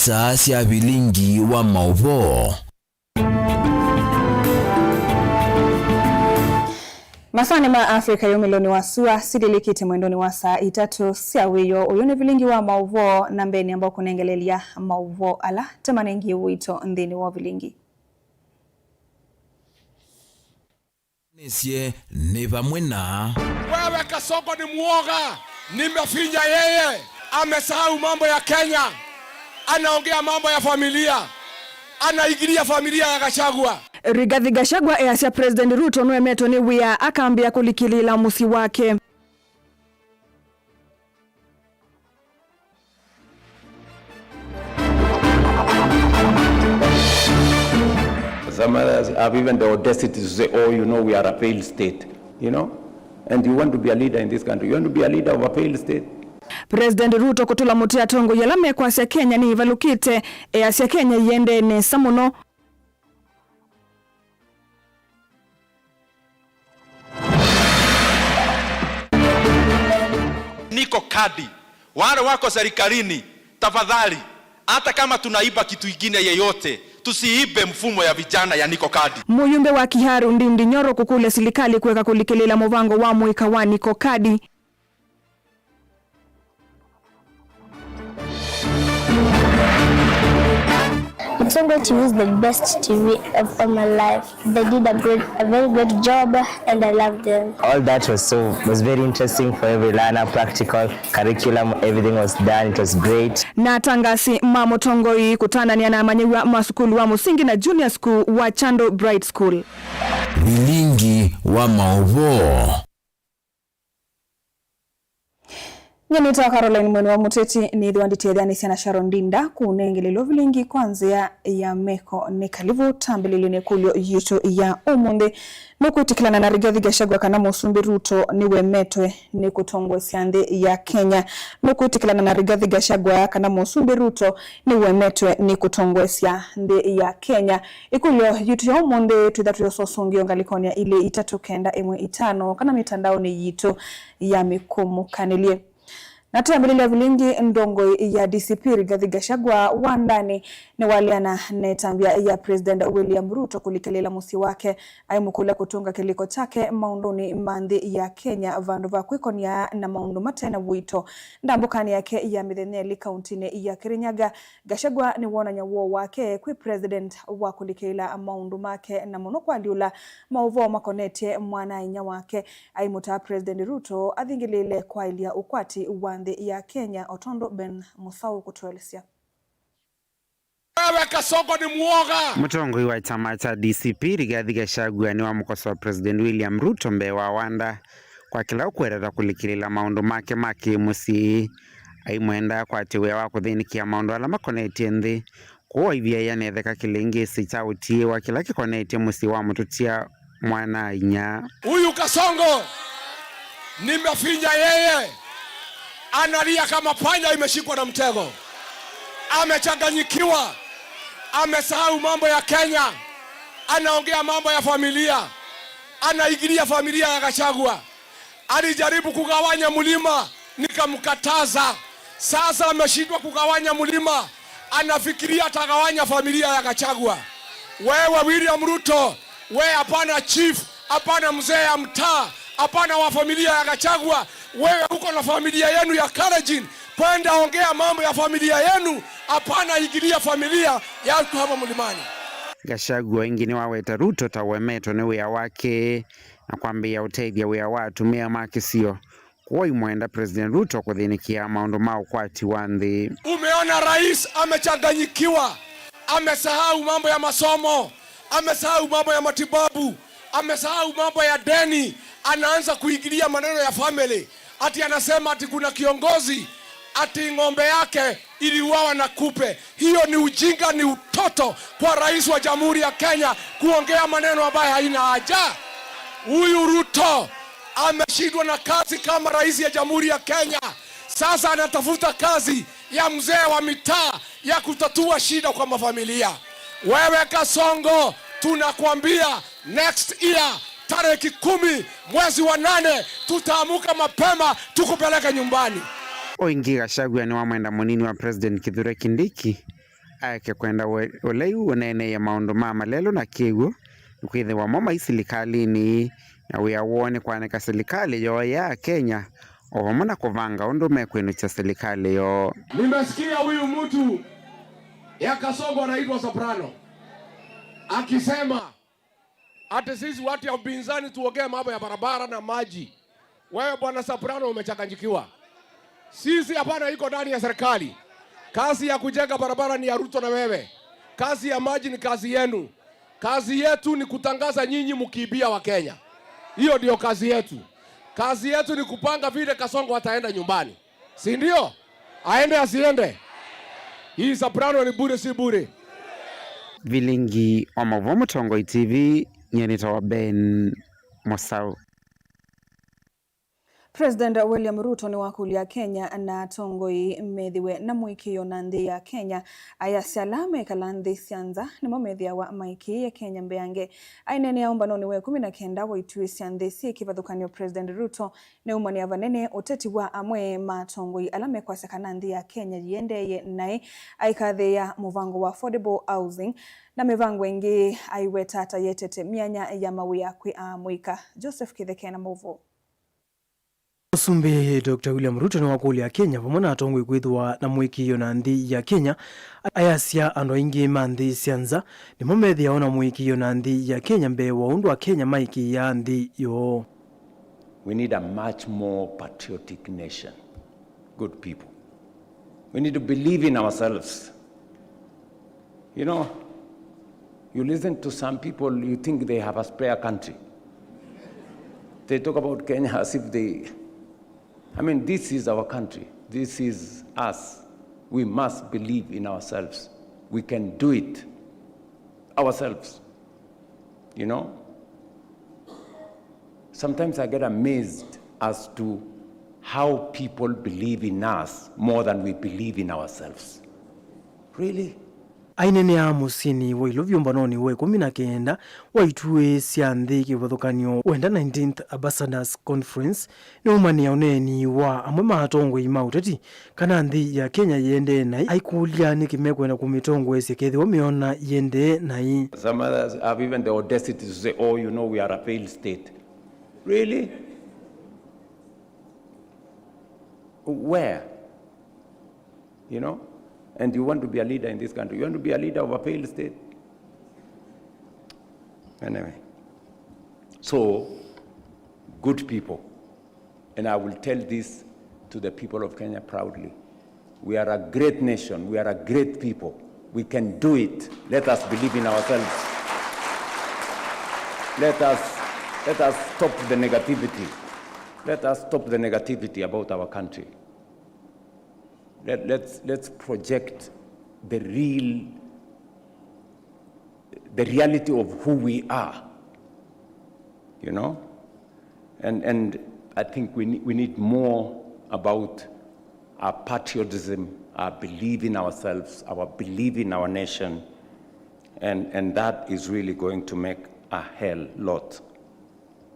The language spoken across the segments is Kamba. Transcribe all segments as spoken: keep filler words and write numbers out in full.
saa sya vilingi wa maũvoo. Masaanĩ ma Africa yumĩlonĩ wa sua sililikĩte mwendonĩ wa saa itatũ sya wĩoo. Ũyũ nĩ vilingi wa maũvoo, na mbee nĩamba kũnengelelya maũvoo ala tũmanengie ũito nthĩnĩ wa vilingi. Nĩsye nĩ vamwe na. Wewe Kasongo ni muoga, nimefinya yeye, amesahau mambo ya Kenya, anaongea mambo ya familia, anaingilia familia ya Gachagua. Rigathi Gachagua easya President Ruto nũemetwe nĩ wĩa akambĩĩa kũlikĩlĩĩla mũsyĩ wake. Some others have even the audacity to say, "Oh, you know, we are a failed state," you know? And you want to be a leader in this country. You want to be a leader of a failed state? President Ruto kũtũla mũtĩ atongoi ala mekwasya Kenya nĩĩvalũkĩte, easya Kenya iendee nesa mũno. Niko Kadi, wale wako serikalini, tafadhali, hata kama tunaiba kitu ingine yeyote, tusiibe mfumo ya vijana ya Niko Kadi. Mũyumbe wa Kiharu Ndindi Nyoro kũkũlya silikalĩ kũeka kũlikĩlĩĩla mũvango wa mũika wa Niko Kadi. Mtongo T V is the best T V of all my life. They did a great, a very great job, and I love them. All that was so, was very interesting for every learner, practical, curriculum, everything was done, it was great. Na atangasi ma Mũtongoi kũtanania na amanyĩw'a ma sukulu wa mũsingi na junior school wa Chando Bright School. Vilingi wa maũvoo. Nyie nĩtawa Caroline Mwene wa Mũteti, nĩthĩwa nditetheanĩsya na Sharon Ndinda kũnengelelwa vilingi kwa nzĩa ya meko. Nĩ kalivu tambĩlĩlye na ĩkũlyo yitũ ya ũmũnthĩ. Nũkwĩtĩkĩlana na Rigathi Gachagua kana Mũsumbĩ Ruto nĩwemetwe nĩ kũtongoesya nthĩ ya Kenya? Nũkwĩtĩkĩlana na Rigathi Gachagua kana Mũsumbĩ Ruto nĩwemetwe nĩ kũtongoesya nthĩ ya Kenya? Ĩkũlyo yitũ ya ũmũnthĩ twĩtha tũyososũngĩo ngalĩkonĩ ya ilĩ itatũ kenda ĩmwe itano kana mĩtandaonĩ yitũ ya mĩkũmũkanĩlye. Na twĩambĩlĩlya vilingi, ndongoi ya D C P Rigathi Gachagua wa ndani nĩwaleana na ĩtambya ya President William Ruto kũlikĩlĩĩla mũsyĩ wake, aimũkũlya kũtũnga kĩlĩko kyake maũndũnĩ ma nthĩ ya Kenya vandũ va kwĩkony'a na maũndũ mate na ũito. Ndambũkanĩ yake ya mĩthenya ĩlĩ kauntinĩ ya Kirinyaga, Gachagua nĩwonany'a woo wake kwĩ president wa kũlikĩlĩĩla maũndũ make, na mũno kũalyũla maũvoo makonetye mwana-a-inyia wake. Aimũtaa President Ruto athingĩlĩĩle kwaĩlya ũkwati wa nthĩ ya Kenya, o tondũ Ben Mũsaũ ũkũtũelesya. Wewe Kasongo ni muoga. Mũtongoi wa kyama kya D C P Rigathi Gachagua nĩwamũkosoa President William Ruto mbee wa wanda kwa kĩla ũkweteta kũlikĩlĩĩla maũndũ make ma kĩ-mũsyĩ. Aimwenda akwate wĩa wa kũthĩnĩkĩa maũndũ ala makonetye nthĩ, kũu aivyaĩa netheka kĩlĩngĩsĩ kya ũtiĩwa kĩla kĩkonetye mũsyĩ wa mũtũtia mwana-a-inyia. Huyu Kasongo, nimefinya yeye, analia kama panya imeshikwa na mtego. Amechanganyikiwa, amesahau mambo ya Kenya, anaongea mambo ya familia, anaingilia familia ya Gachagua. Alijaribu kugawanya mlima, nikamkataza. Sasa ameshindwa kugawanya mlima, anafikiria atagawanya familia ya Gachagua. Wewe William Ruto, wewe hapana chief, hapana mzee ya mtaa, hapana wa familia ya Gachagua. Wewe uko na familia yenu ya Kalenjin, kwenda ongea mambo ya familia yenu, hapana ingilia familia ya watu hapa mlimani. Gachagua ĩngĩ nĩwaweta Ruto ta ũemetwe nĩ wĩa wake na kwambĩĩa ũtethya wĩa wa atumĩa ma kĩsio, kwoou aimwenda President Ruto kũthĩnĩkĩa maũndũ ma ũkwati wa nthĩ. Umeona rais amechanganyikiwa, amesahau mambo ya masomo, amesahau mambo ya matibabu, amesahau mambo ya deni, anaanza kuingilia maneno ya family. Ati anasema ati kuna kiongozi ati ng'ombe yake iliuawa na kupe. Hiyo ni ujinga, ni utoto kwa rais wa Jamhuri ya Kenya kuongea maneno ambayo haina haja. Huyu Ruto ameshindwa na kazi kama rais ya Jamhuri ya Kenya. Sasa anatafuta kazi ya mzee wa mitaa ya kutatua shida kwa mafamilia. Wewe Kasongo, tunakwambia next year, tarehe kumi mwezi wa nane, tutaamuka mapema tukupeleke nyumbani. O ĩngĩ, Gachagua nĩwamwenda mũnini wa President Kithure Kindiki aeke kwenda we-, ũlei ũneeneie maũndũ ma malelũ na kĩw'ũ, nĩkwĩthĩwa mo mai silikalĩnĩ, na wĩa woo nĩ kwanĩka silikalĩ yoo ya Kenya, o vamwe na kũvanga ũndũ mekwĩnũkya silikalĩ yoo. Nimesikia huyu mtu ya Kasongo anaitwa Soprano akisema ati sisi watu ya upinzani tuongee mambo ya barabara na maji. Wewe Bwana Soprano umechanganyikiwa. Sisi hapana iko ndani ya serikali. Kazi ya kujenga barabara ni ya Ruto na wewe. Kazi ya maji ni kazi yenu. Kazi yetu ni kutangaza nyinyi mkiibia wa Kenya. Hiyo ndio kazi yetu. Kazi yetu ni kupanga vile Kasongo ataenda nyumbani. Si ndio? Aende asiende? Hii Soprano ni bure, si bure? Vilingi wa Mauvoo, Mũtongoi T V, nyie nĩtawa Ben Mũsau. President William Ruto nĩwakũlya Akenya na atongoi methĩwe na mũĩkĩĩo na nthĩ ya Kenya, ayasya ala mekala nthĩ sya nza nĩmo methĩawa maĩkĩĩe Kenya mbeange. Aineenea ũmbanonĩ wa ĩkũmi na kenda wa ituĩ sya nthĩ syĩ kĩvathũkany'o, President Ruto nĩumanĩa vanene ũteti wa amwe ma atongoi ala mekwasya kana nthĩ ya Kenya yĩendeeye naĩ, aikathĩĩa mũvango wa affordable housing na mĩvango ĩngĩ aiweta ta yetete myanya ya mawĩa kwĩ amũika. Joseph Kĩtheke na maũvoo. Mũsumbĩ Doctor William Ruto nĩwakũlya Akenya vamwe na atongoi kwĩthĩwa na mũĩkĩĩo na nthĩ ya Kenya, ayasya andũ aingĩ ma nthĩ sya nza nĩmo methĩawa na mũĩkĩĩo na nthĩ ya Kenya mbee wa ũndũ Akenya maĩkĩĩaa nthĩ yoo. We need a much more patriotic nation. Good people. We need to believe in ourselves. You know, you listen to some people, you think they have a spare country. They talk about Kenya as if they, I mean, this is our country. This is us. We must believe in ourselves. We can do it ourselves. You know? Sometimes I get amazed as to how people believe in us more than we believe in ourselves. Really? Aineenea mũsyĩnĩ wa Ilovi ũmbanonĩ wa ĩkũmi na kenda wa ituĩ sya nthĩ kĩvathũkany'o wenda nineteenth Ambassadors Conference, nĩumanĩa ũneeni wa amwe ma atongoi ma ũteti kana nthĩ ya Kenya yĩendee naĩ, aikũlya nĩkĩ mekwenda kũmĩtongoesya kethĩwa meona yĩendee naĩ. Some others have even the audacity to say, "Oh, you know, we are a failed state." Really? Where? You know? And you want to be a leader in this country. You want to be a leader of a failed state? Anyway. So, good people, and I will tell this to the people of Kenya proudly. We are a great nation. We are a great people. We can do it. Let us believe in ourselves. Let us, let us stop the negativity. Let us stop the negativity about our country. Let, let's, let's project the real, the reality of who we are, you know? And, and I think we ne-, we need more about our patriotism, our belief in ourselves, our belief in our nation, and, and that is really going to make a hell lot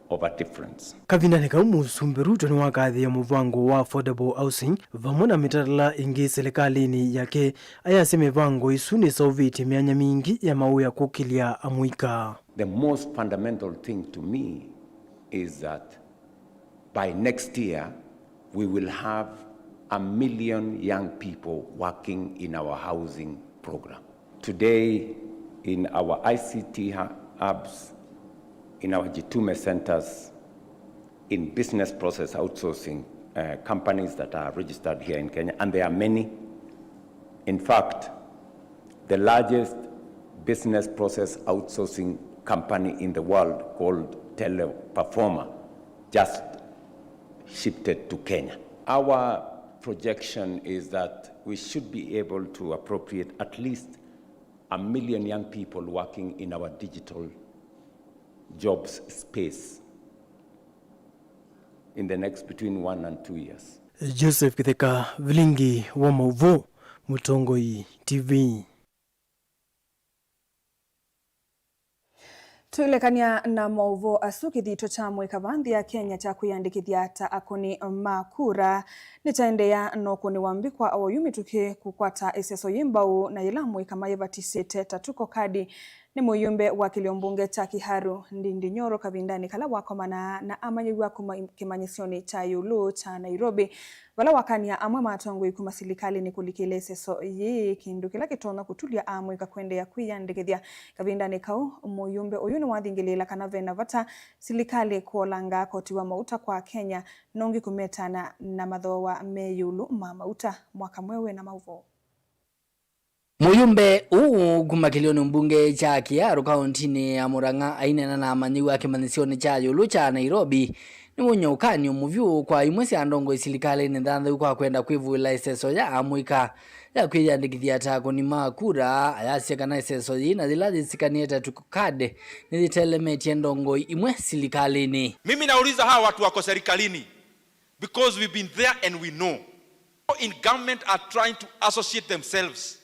of a difference. Kavindanĩ kau, Mũsumbĩ Ruto nĩwakathĩĩa mũvango wa affordable housing vamwe na mĩtalatala ĩngĩ silikalĩnĩ yake, ayasya mĩvango ĩsu nĩseũvĩtye myanya mingĩ ya mawĩa kũkĩlya amũika. The most fundamental thing to me is that by next year, we will have a million young people working in our housing program. Today, in our I C T hu-, hubs, in our Jitume centers, in business process outsourcing, uh, companies that are registered here in Kenya, and there are many. In fact, the largest business process outsourcing company in the world called Teleperforma just shifted to Kenya. Our projection is that we should be able to appropriate at least a million young people working in our digital jobs space in the next between one and two years. Joseph Kĩtheka, Vilingi wa Mauvoo, Mũtongoi T V. Twĩlekany'a na maũvoo asu, kĩthito kya mũika va nthĩ ya Kenya kya kwĩyandĩkĩthya ta akũni ma kura nĩkyaendeea na ũkũnĩwa mbĩ kwa oyu mĩtũkĩ kũkwata ĩseso yĩ mbau, na yĩla amũika mayĩvatisĩte ta tuko kadi nĩ mũyumbe wa kĩlio mbunge kya Kiharu, Ndindi Nyoro, kavindanĩ kala wakomanaa na amanyĩw'a kuma kĩmanyĩsyonĩ kya ĩũlũ kya Nairobi, vala wakany'a amwe ma atongoi kuma silikalĩnĩ kũlikĩlya ĩseso yĩĩ, kĩndũ kĩla kĩtonya kũtulya amũika kũendeea kwĩyandĩkĩthya. Kavindanĩ kau, mũyumbe ũyũ nĩwathingĩlĩĩla kana ve na vata silikalĩ kũolanga koti wa mauta kwa Kenya, nongi kũmetana na mathooa me ĩũlũ ma mauta. Mwaka mweũ wĩ na maũvoo. Mũyumbe ũũ kuma kĩlĩonĩ mbunge kya Kiharu kaũntinĩ ya Murang'a aineena na amanyĩw'a kĩmanyĩsyonĩ kya ĩũlũ kya Nairobi nĩwony'a ũkany'o mũvyũ kwa imwe sya ndongoi silikalĩnĩ nthanthau kwa kwenda kwĩvũĩla ĩseso ya amũika ya kwĩyandĩkĩthya ta akũni ma kura. Ayasya kana ĩseso yĩĩ na yĩla yĩsĩkanĩe ta tuko card nĩyĩtelemetye ndongoi imwe silikalĩnĩ. Mimi nauliza hawa watu wako serikalini, because we've been there and we know. People in government are trying to associate themselves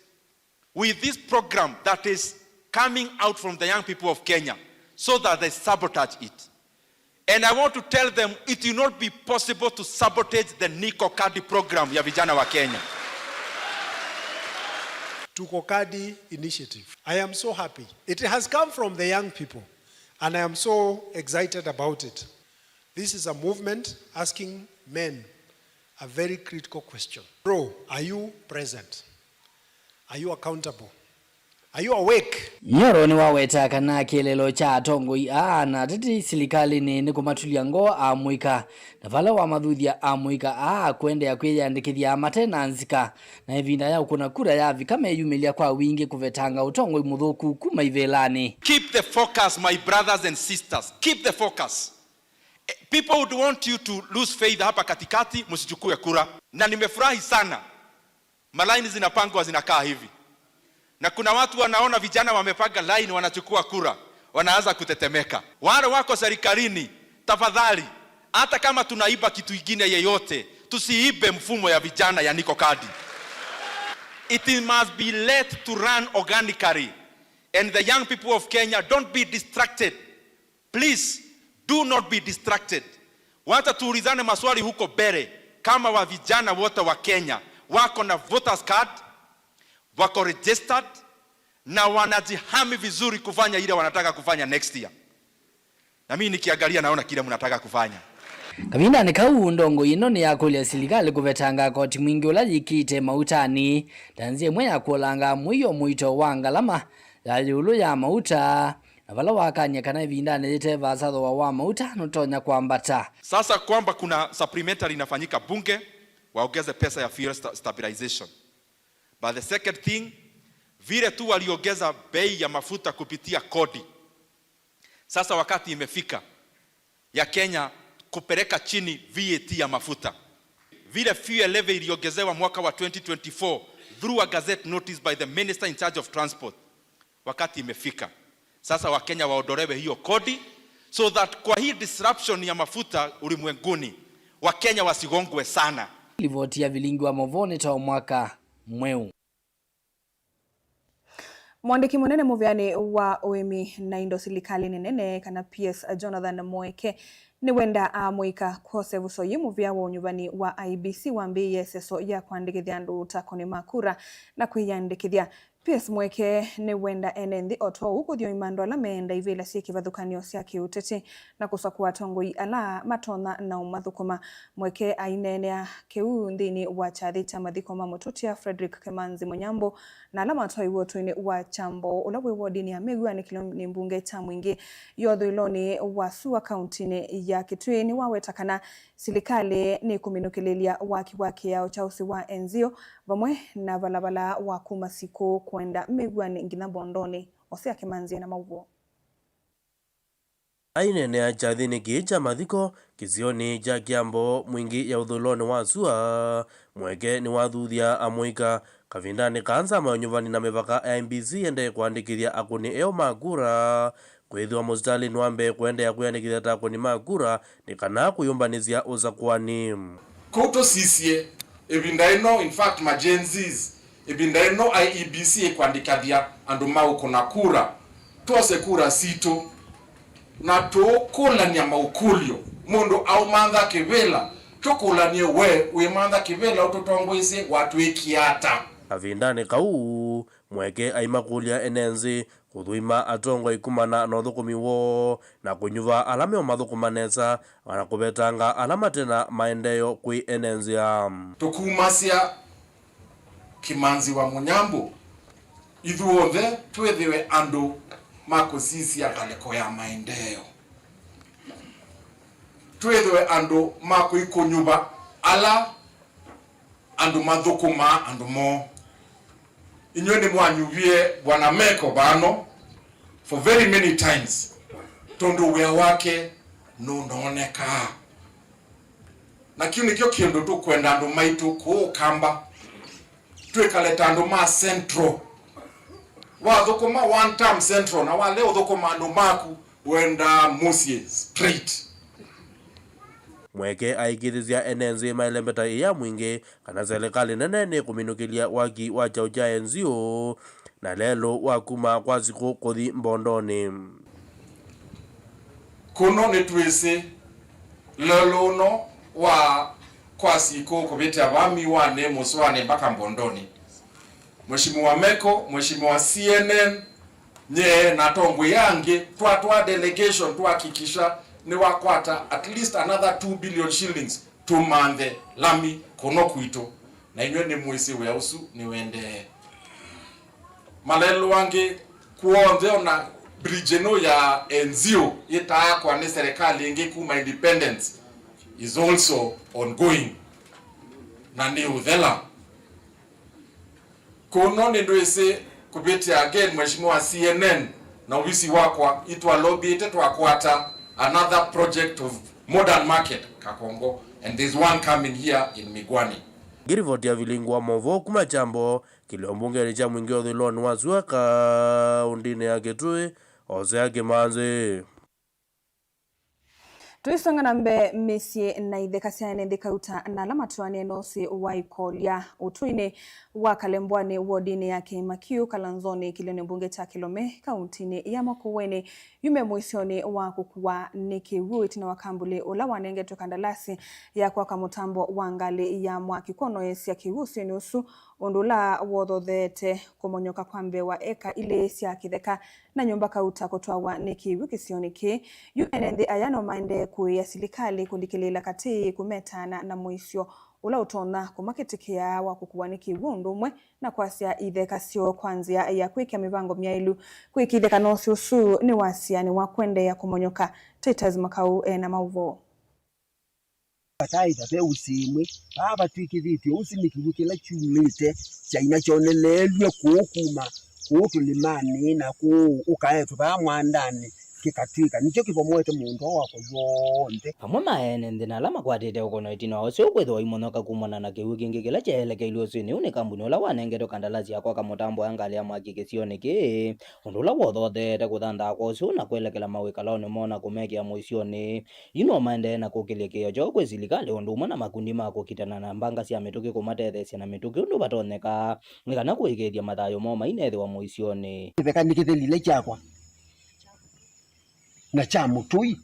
with this program that is coming out from the young people of Kenya so that they sabotage it. And I want to tell them it will not be possible to sabotage the Niko Kadi program ya vijana wa Kenya. Tuko Kadi initiative. I am so happy. It has come from the young people and I am so excited about it. This is a movement asking men a very critical question. Bro, are you present? Are you accountable? Are you awake? Nyoro nĩwawetaa kana kĩeleelo kya atongoi aa na ateti silikalĩnĩ nĩ kũmatulya ngoo amũika, na vala wamathuthya amũika aa kũendeea kwĩyandĩkĩthya mate na nzika, na ĩvinda ya ũkũna kura yavika meyumĩlya kwa wingĩ kũvetanga ũtongoi mũthũku kuma ivĩlanĩ. Keep the focus, my brothers and sisters. Keep the focus. Eh, people would want you to lose faith hapa katikati, msichukue kura. Na nimefurahi sana. Malaini zinapangwa zinakaa hivi. Na kuna watu wanaona vijana wamepanga line, wanachukua kura, wanaanza kutetemeka. Wale wako serikalini, tafadhali, hata kama tunaiba kitu ingine yeyote, tusiibe mfumo ya vijana ya Niko Kadi. It must be let to run organically. And the young people of Kenya, don't be distracted. Please, do not be distracted. Wacha tuulizane maswali huko mbele, kama wa vijana wote wa Kenya wako na voters card, wako registered, na wanajihami vizuri kufanya ile wanataka kufanya next year. Na mimi nikiangalia naona kile mnataka kufanya. Kavindanĩ kau, ndongo ĩno nĩyakũlya silikalĩ kũvetanga koti mwingĩ ũla yĩkĩte mautanĩ ta nzĩa ĩmwe ya kũolanga mũio mũito wa ngalama ya ĩũlũ ya mauta, na vala wakany'a kana ĩvindanĩ yĩte vaasa thooa wa mauta nũtonya kwambata. Sasa kwamba kuna supplementary inafanyika bunge, waongeze pesa ya fuel sta-, stabilization. But the second thing, vile tu waliongeza bei ya mafuta kupitia kodi, sasa wakati imefika ya Kenya kupeleka chini V A T ya mafuta. Vile fuel levy iliongezewa mwaka wa twenty twenty-four through a gazette notice by the minister in charge of transport, wakati imefika sasa Wakenya waondolewe hiyo kodi, so that kwa hii disruption ya mafuta ulimwenguni, Wakenya wasigongwe sana. Livoti ya vilingi wa movoo nĩ ta o mwaka mweũ. Mwandĩki mũnene mũvĩanĩ wa ũĩmi na indo silikalĩnĩ nene, kana P S, Jonathan Mweke, nĩwendaa amũika kwose vuso yĩ mũvĩa wa ũnyuvani wa I E B C wambĩĩie ĩseso ya kũandĩkĩthya andũ ta akũni ma kura na kwĩyandĩkĩthya. P S Mweke nĩwenda ene nthĩ o twaũ kũthi o imando ala meenda ivĩla syĩ kĩvathũkany'o sya kĩũteti na kũsakũa atongoi ala matonya na ũmathũkũma. Mweke aineenea kĩu nthĩnĩ wa kyathĩ kya mathiko ma mũtũtia Frederick Kemanzi Mũnyambũ na ala matwaiwe ũtũinĩ wa Kyambo, ũla wĩ wodinĩ ya Mĩw'anĩkĩlo nĩ mbunge kya Mwingĩ ya ũthũĩlonĩ wa sua kauntinĩ ya Kitui, nĩwaweta kana silikalĩ nĩkũminũkĩlĩlya waki wa kĩao kya ũsĩ wa enzio vamwe na valavala wa kuma Sikũ kwenda Mĩw'anĩ nginya Mbondonĩ. Osea Kemanzi ena maũvoo. Aineenea kyathĩnĩ kĩĩ kya mathiko kĩsionĩ kya Kyambo Mwingĩ ya ũthũĩlonĩ wa sua, Mweke nĩwathuthya amũika kavindanĩ kaa nzama ya ũnyuvani na mĩvaka ya I E B C yendee kũandĩkĩthya akũni eũ ma kura kwĩthĩwa mũsitalĩnĩ wa mbee kũendeea kwĩandĩkĩthya ta akũni ma kura nĩ kana kũyũmbanĩsya ũsakũani. Kũu tũsisye, ĩvinda ĩno, in fact, ma Gen Zs, ĩvinda ĩno I E B C ĩkwandĩkĩthya andũ ma ũkũna kura. Twose kura sitũ, Na tũũkũlany'a maũkũlyo, mũndũ aũmantha kĩvĩla, tũkũlany'e we wĩmantha kĩvĩla ũtũtongoesye watwĩkie ata? Kavindanĩ kau, Mweke aimakũlya ene nzĩ kũthũima atongoi kumana na ũthũkũmi woo na kũnyuva ala meũmathũkũma nesa, o na kũvetanga ala mate na maendeeo kwĩ ene nzĩa. Tũkumasya Kĩmanzi wa Mũnyambũ, ithũothe twĩthĩwe andũ ma kũsisya ngalĩko ya maendeeo. Twĩthĩwe andũ ma kũikũnyuva ala andũ mathũkũmaa andũ moo. Inyw'ĩ nĩmwanyuvie Bwana Meko vano for very many times, tondũ wĩa wake nũnoonekaa. Na kĩu nĩkyo kĩndũ tũkwenda andũ maitũ kũũ Kamba, twĩkale ta andũ ma Central. Wathũkũma one term Central, na walea ũthũkũma andũ maku, wendaa mũsyĩ straight. Mweke aikĩthĩsya ene nzĩ maĩle mbeta ĩya mwingĩ kana selekalĩ nene nĩkũminũkĩlya waki wa kyaũ kya enzio na lelũ wa kuma kwa sikũ kũthi mbondonĩ. Kũno nĩtwĩsĩ lelũ ũno wa kwa sikũ kũvĩtĩa vaa miwanĩ, mũsũanĩ mpaka mbondonĩ. Mheshimiwa Meko, Mheshimiwa C N N, nye na atongoi angĩ, twatwaa delegation, twahakikisha nĩwakwata at least another two billion shillings tũmanthe lami kũno kwitũ, na inyw'ĩ nĩmwĩsĩ wĩa ũsu nĩwendee. Malelũ angĩ kw'onthe, ona bridge ĩno ya Enzio yĩtaakwa nĩ serikali ĩngĩ kuma independence is also ongoing na nĩ ũthela. Kũno nĩndwĩsĩ kũvĩtĩa again Mheshimiwa C N N na ovisi wakwa, itwalobĩte twakwata another project of modern market Kakongo, and there's one coming here in Migwani. Ngĩrivoti ya Vilingi wa Maũvoo kuma Kyambo, kĩlio mbungenĩ kya Mwingĩ ũthũĩlonĩ wa sua kaũndĩnĩ ya Kitui, Hosea Kĩmanzi. Tũisonga na mbee, mĩsyĩ na itheka sya ene nthĩ kauta na ala matũanĩe na ũsĩ wa ikolya ũtũinĩ wa Kalembwani, wodinĩ ya Kĩmakiu, Kalanzoni, kĩlĩonĩ mbunge kya Kĩlome, kauntinĩ ya Makueni, yume mũisyonĩ wa kũkuwa nĩ kĩw'ũ ĩtina wa kambuni ũla wanengetwe kandalasi ya kwaka mũtambo wa ngalĩ ya mwaki kwonoesya kĩw'ũ ũsĩnĩ ũsu, ũndũ ũla wothotheete kũmonyoka kwa mbee wa eka ilĩ sya kĩtheka na nyũmba kauta kũtwawa nĩ kĩw'ũ kĩsionĩ kĩĩ. Yu ene nthĩ aya no maendee kũĩa silikalĩ kũlikĩlĩĩla katĩ kũmetaana na mũisyo ũla ũtonya kũmakĩtĩkĩa wa kũkuwa nĩ kĩw'ũ ũndũ ũmwe na kwasya itheka syoo kwa nzĩa ya kwĩkĩa mĩvango myaĩlu kwĩkĩĩthya kana ũsĩ ũsu nĩwasianĩwa kũendeea kũmonyoka. Titus Makau ena maũvoo. Bataaĩtha ve ũsĩ ĩmwe. Vaa vatw'ĩkĩthĩtw'e ũsĩ nĩ kĩw'ũ kĩla kyumĩte Kyaina kyoneleelw'e kũũ kuma kũũ tũlĩmanĩ na kũũ ũkaetwe vaa mwandanĩ kĩkatw'ĩka nĩkyo kĩvomoete mũũnda ũũ wakwa w'onthe. Amwe ma ene nthĩ na ala makwatĩte ũkũno ĩtina wa ũsĩ ũũ kwĩthĩwa imonyoka kumana na kĩw'ũ kĩngĩ kĩla kyeelekeilw'e ũsĩnĩ ũũ nĩ kambuni ũla wanengetwe kandalasi ya kwaka mũtambo wa ngalĩ ya mwaki kĩsionĩ kĩĩ, ũndũ ũla wothotheete kũthanthaa kwa ũsĩ ũũ na kwelekela mawĩkalonĩ moo na kũmekĩa mũisyonĩ. Yu no maendee na kũkĩlya kĩĩo kyoo kwĩ silikalĩ ũndũ ũmwe na makundi ma kũkitana na mbanga sya mĩtũkĩ kũmatetheesya na mĩtũkĩ ũndũ vatonyeka, nĩ kana kũĩkĩĩthya mathayũ moo mainethĩwa mũisyonĩ. Kĩtheka nĩ kĩthelile kyakwa na kya mũtũi.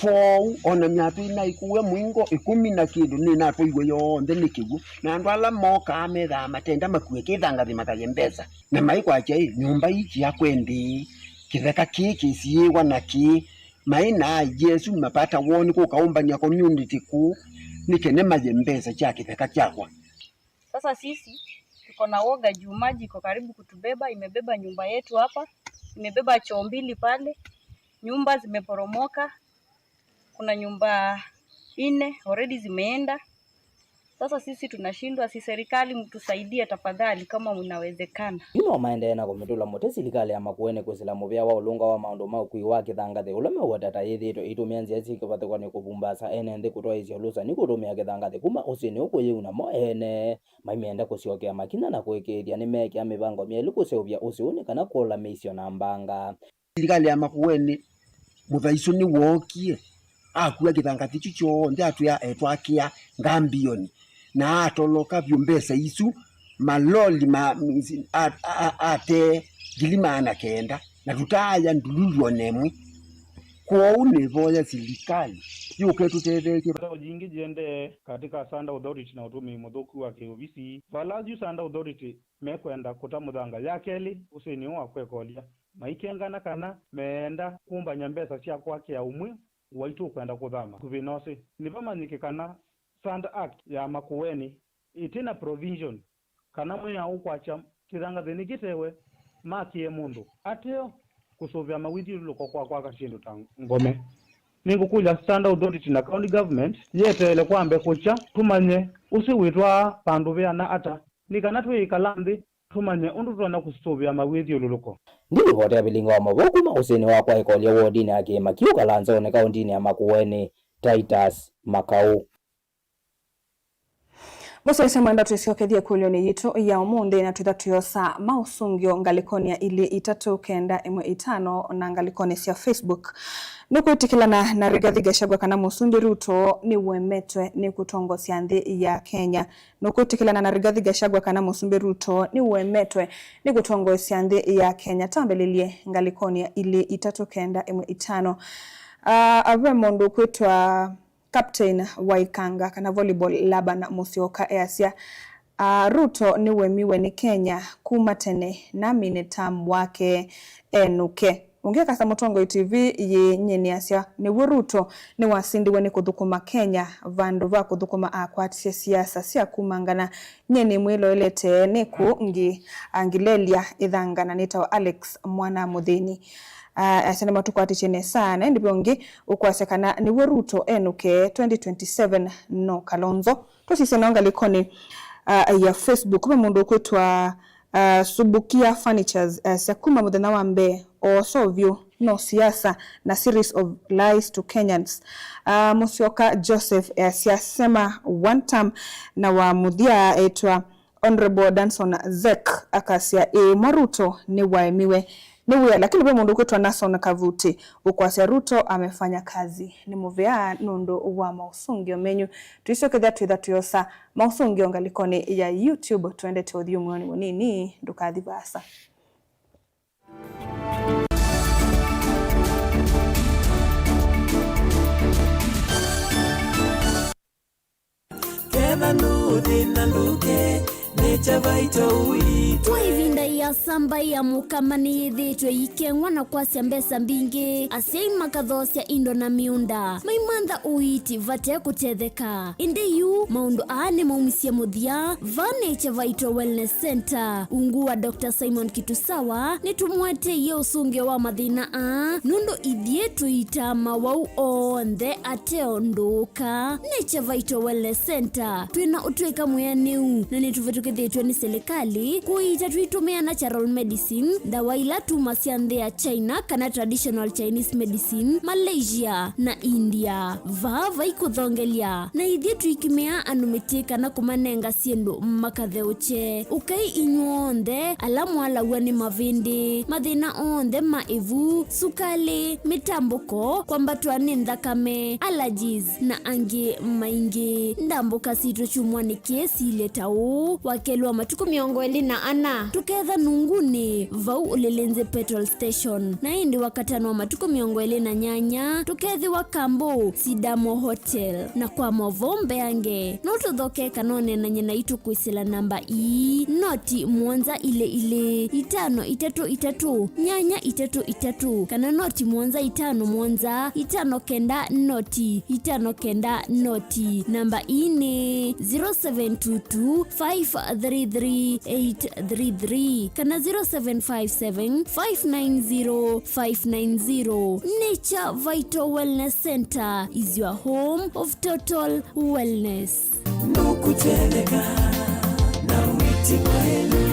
Kwoou o na myatũ ĩna ĩkũwe mũingo ĩkũmi na kĩndũ nĩnatwaiwe yonthe nĩ kĩw'ũ, na andũ ala mokaa methaa matenda makue kĩthangathĩ makaye mbesa, na maikwakya ĩ nyũmba ii kĩakwe nthĩ, kĩtheka kĩĩ kĩsiĩĩwa na kĩĩ. Maĩ na Yesũ mapata woni kũkaũmbany'a community kũũ, nĩ kene maye mbesa kya kĩtheka kyakwa. Sasa sisi tuko na woga juu maji iko karibu kutubeba, imebeba nyumba yetu hapa, imebeba choo mbili pale, nyumba zimeporomoka, kuna nyumba nne already zimeenda. Sasa sisi tunashindwa, si serikali mtusaidie tafadhali kama inawezekana. Yu no maendee na kũmĩtũla mũtĩ silikalĩ ya Makueni kwĩsĩla mũvĩa wa ũlũnga wa maũndũ ma ũkui wa kĩthangathĩ ũla meũweta ta yĩthĩĩtwe ĩitũmĩa nzĩa syĩ kĩvathũkany'o kũvumbaasa ene nthĩ kũtwaĩĩsya ũlũsani kũtũmĩa kĩthangathĩ kuma ũsĩnĩ ũkũyĩu namo ene maimenda kũsyokea makinya na kũĩkĩĩthya nĩmekĩa mĩvango myaĩlu kũseũvya ũsĩ ũũ nĩ kana kũla mĩisyo na mbanga. Silikalĩ ya Makueni, mũthaisu nĩwookie, akua kĩthangathĩ kyu kyonthe, atwĩa etwakĩa ngambioni, na atoloka vyũ mbesa isu, maloli ma, a, a, a, ate ngili maana kenda, na tũtaaya ndululu o na ĩmwe. Kwoou nĩvoya silikalĩ yũke ĩtũtetheesye. Ndeto ingĩ iendee katĩ ka Sanda Authority na ũtũmĩi mũthũku wa kĩovisi, vala yu Sanda Authority mekwenda kũta mũthanga ya kelĩ ũsĩnĩ ũũ wa kwekolya, maikengana kana meenda kũmbany'a mbesa sya kwakĩa ũmwe waitũ ũkwenda kũthama. Kũvĩna ũsĩ, nĩvamanyĩke kana Sand Act ya Makueni ĩtĩ na provision kana mwĩao ũkwasya kĩthangathĩnĩ kĩtewe makĩe mũndũ ateo kũsũvĩa mawĩthyũlũlũko kwa kwaka syĩndũ ta ngome. Nĩngũkũlya Sand Authority na County Government yeteele kwambe kũkya tũmanye ũsĩ wĩtwaa vandũ vĩana ata, nĩ kana twĩĩkala nthĩ tũmanye ũndũ tũtonya kũsũvĩa mawĩthyũlũlũko. Ndilivotea Vilinga wa Mauvoo kuma ũsĩnĩ wa kwa Ĩkolya wodinĩ ya Kĩĩma Kĩu Kalanzonĩ kaũndinĩ ya Makueni, Titus Makau. Mũsyaĩĩsya mwenda twĩsyokethye ĩkũlyo-inĩ yitũ ya ũmũnthĩ, na twĩtha tũyosa maũsũngĩo ngalĩkonĩ ya ilĩ itatũ kenda ĩmwe itano na ngalĩkonĩ sya Facebook. Nũkwĩtĩkĩlana na Rigathi Gachagua kana Mũsumbĩ Ruto nĩũemetwe nĩ kũtongosya nthĩ ya Kenya? Nũkwĩtĩkĩlana na Rigathi Gachagua kana Mũsumbĩ Ruto nĩũemetwe nĩ kũtongoesya nthĩ ya Kenya? Twambĩlĩlye ngalĩkonĩ ya ilĩ itatũ kenda ĩmwe itano. Ah, ve mũndũ ũkwĩtwa Captain Waikanga kana volleyball Laban Musyoka easya, ah, Ruto nĩwemiwe nĩ Kenya kuma tene, namine term wake enũke. Ũngĩ akasya, Mũtongoi T V yĩ nyie nĩasya, nĩw'o Ruto nĩwasindiwe nĩ kũthũkũma Kenya vandũ va kũthũkũma akwatisye siasa sya kumangana. Nyie nĩmwĩloelete nĩ kũ ngĩ angĩlelya ĩthanga, na nĩtawa Alex Mwana Mũthĩni. Ah, asya nĩmatũkwatĩtye nesa, na ĩndĩ ve ũngĩ ũkwasya kana nĩw'o Ruto enũke twenty twenty-seven, no Kalonzo. Tũsisye nao ngalĩkonĩ, ah, ya Facebook, ve mũndũ ũkwĩtwa, ah, Subukia Furnitures, ah, sya kuma mũthenya wa mbee, oosa ũvyũ, no siasa na series of lies to Kenyans. Ah, Musyoka Joseph, eh, syasema one term, na wa mũthya etwa Honorable Danson Zek akasya, ĩĩ, mwa Ruto nĩwaemiwe nĩ wĩa, lakini ve mũndũ ũkwĩtwa Nason Kavuti ũkwasya Ruto amefanya kazi. Nĩ mũvea nũndũ wa maũsũngĩo menyu. Tũisyokethya twĩtha tũyosa maũsũngĩo ngalĩkonĩ ya YouTube. Twendete ũthiũ mwĩonĩ mũnini, ndũkathi vaasa. Ketha ndũthĩna ndũke, nĩ Kyavaito witũ. Kwa ĩvinda ĩasa, mbaĩ ya Mũkamba nĩyĩthĩĩtwe ĩikeng'wa na kwasya mbesa mbingĩ, asyai makathoosya indo na mĩũnda, maimantha ũiiti vate kũtetheka. Ĩndĩ yu maũndũ aa nĩmaumisye mũthya. Vaa nĩ Kyavaito Wellness Center, ungu wa Doctor Simon Kitusawa, nĩtũmũeteie ũsũngĩo wa mathĩna aa, nũndũ ithyĩ tũiitaa mawau onthe ate o ndũũka. Nĩ Kyavaito Wellness Center, twĩ na ũtw'ĩka mwĩanĩu na nĩtũvĩtũkĩthĩtw'e nĩ silikalĩ kũiita tũitũmĩa natural medicine, ndawa ila tumasya nthĩ ya China kana traditional Chinese medicine, Malaysia na India. Vaa vai kũthongelya, na ithyĩ tũikimĩa andũ mĩtĩ kana kũmanenga syĩndũ makatheũkye. Ũkai inyw'onthe ala mwalaw'a nĩ mavĩndĩ, mathĩna onthe ma ĩvu, sukalĩ, mĩtambũko, kwambatwa nĩ nthakame, allergies, na angĩ maingĩ. Ndambũka sitũ kyumwanĩ kĩĩ siilye ta ũũ: wakelĩ wa matukũ mĩongo ĩlĩ na ana, tũketha Nungunĩ, vau Ulilinzi Petrol Station, na ĩndĩ wakatano wa matukũ mĩongo ĩlĩ na nyanya, tũkethĩwa Kambo Sidamo Hotel. Na kwa maũvoo mbeange, no tũthoke kana ũneenany'e naitũ kwĩsĩla namba ii, noti mũonza ilĩ ilĩ, itano itatũ itatũ, nyanya itatũ itatũ, kana noti mũonza itano mũonza, itano kenda noti, itano kenda noti. Namba ii nĩ zero seven two two, five three three, eight three three, kana zero seven five seven, five nine zero, five nine zero. Nature Vital Wellness Center is your home of total wellness. Ndũkũtetheka na wĩti mwaĩlu.